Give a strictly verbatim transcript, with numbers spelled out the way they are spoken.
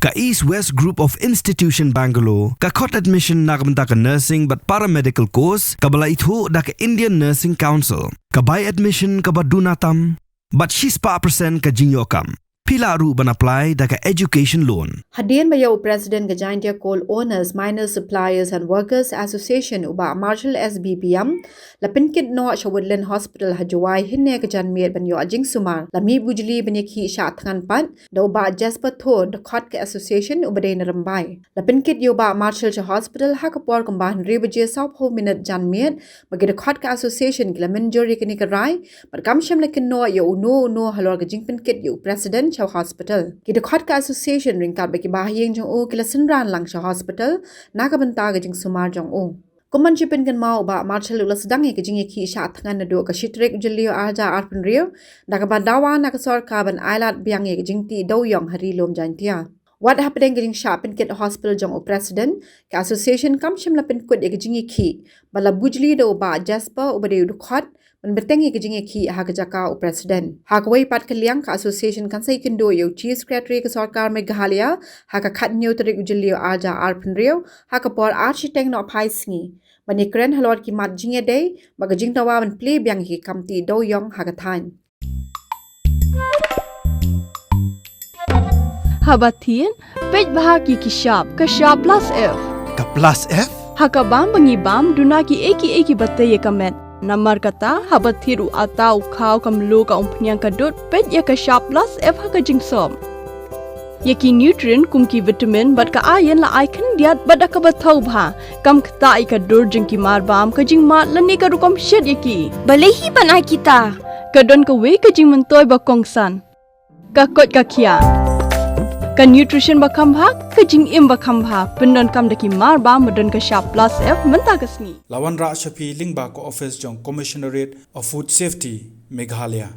Ka East West Group of Institution Bangalore ka khot admission na ka bynta ka nursing bad paramedical course kaba la ithuh da ka Indian Nursing Council. Ka bai admission kaba duna tam bad shispah percent ka jingïoh kam. Phi lah ruh ban apply da ka education loan. Hadien ba ïa u President ka Jaintia Coal Owners, Miners, Suppliers and Workers Association, u Bah Marshall S B Biam, la pynkit noh sha Woodland Hospital ha Jowai hynne ka janmiet ban ïoh jingsumar, la mih bujli ban ïakhih shah thngan pat da u Bah Jasper Thur, dkhot ka association uba dei na Rymbai. La pynkit ïa u Bah Marshall sha hospital ha ka por kumba hynriew baje sawphew minit janmiet, ba ki dkhot ka association ki la mynjur ïa kane ka rai, bad kam shym la kynnoh ïa uno uno halor ka jingpynkit ïa u President sha hospital. Ki dkhot ka association ryngkat bad ki bahaïing jong u ki la synran lang sha hospital na ka bynta ka jingsumar jong u. Kum ban shu pynkynmaw, u Bah Marshall u la sdang ïa ka jingïakhih shah thngan naduh ka shi tarik u Jylliew arhajar arphew hynriew, da kaba dawa na ka sorkar ban ailad biang ïa ka jingtih dewïong ha Ri Lum Jaintia. Wat hapdeng ka jingshah pynkit hospital jong u President, ka association kam shym la pynkut ïa ka jingïakhih, bad la bujli da u Bah Jasper uba dei u dkhot, ban bteng ïa ka jingïakhih ha ka jaka u President. Ha kawei pat ka liang, ka association kan sa ïakynduh ïa u Chief Secretary ka sorkar Meghalaya ha ka khathynñiew tarik u Jylliew arhajar arphew hynriew ha ka por ar shiteng nohphai sngi, ban ïakren halor ki mat jingïadei bad ka jingdawa ban plie biang ïa ki kam tih dewïong ha ka thaiñ. Haba thied, peit bha ïa ki shap, ka shap plus F. Ka plus F? Ha ka bam ba ngi bam, duna kiei kiei kiba tei ïa ka met. Namar kata, haba thied u atta, u khaw, ka mluh, ka umphniang, ka dud, peit ïa ka shap plus F ha ka jingsop. Ïa ki nutrient kum ki vitamin bad ka iron la ai khyndiat bad da kaba thaw bha. Kam ktah ïa ka dur jong ki mar bam, ka jingmad lane ka rukom shet ïa ki. Balei hi ban ai kita? Ka don kawei ka jingmyntoi ba kongsan. Ka koit ka khiah. Ka nutrition ba kham bha, ka jingim ba kham bha. Pyndonkam da ki mar bam ba don ka shap plus F mynta ka sngi. La wanrah sha phi lyngba ka office jong Commissionerate of Food Safety, Meghalaya.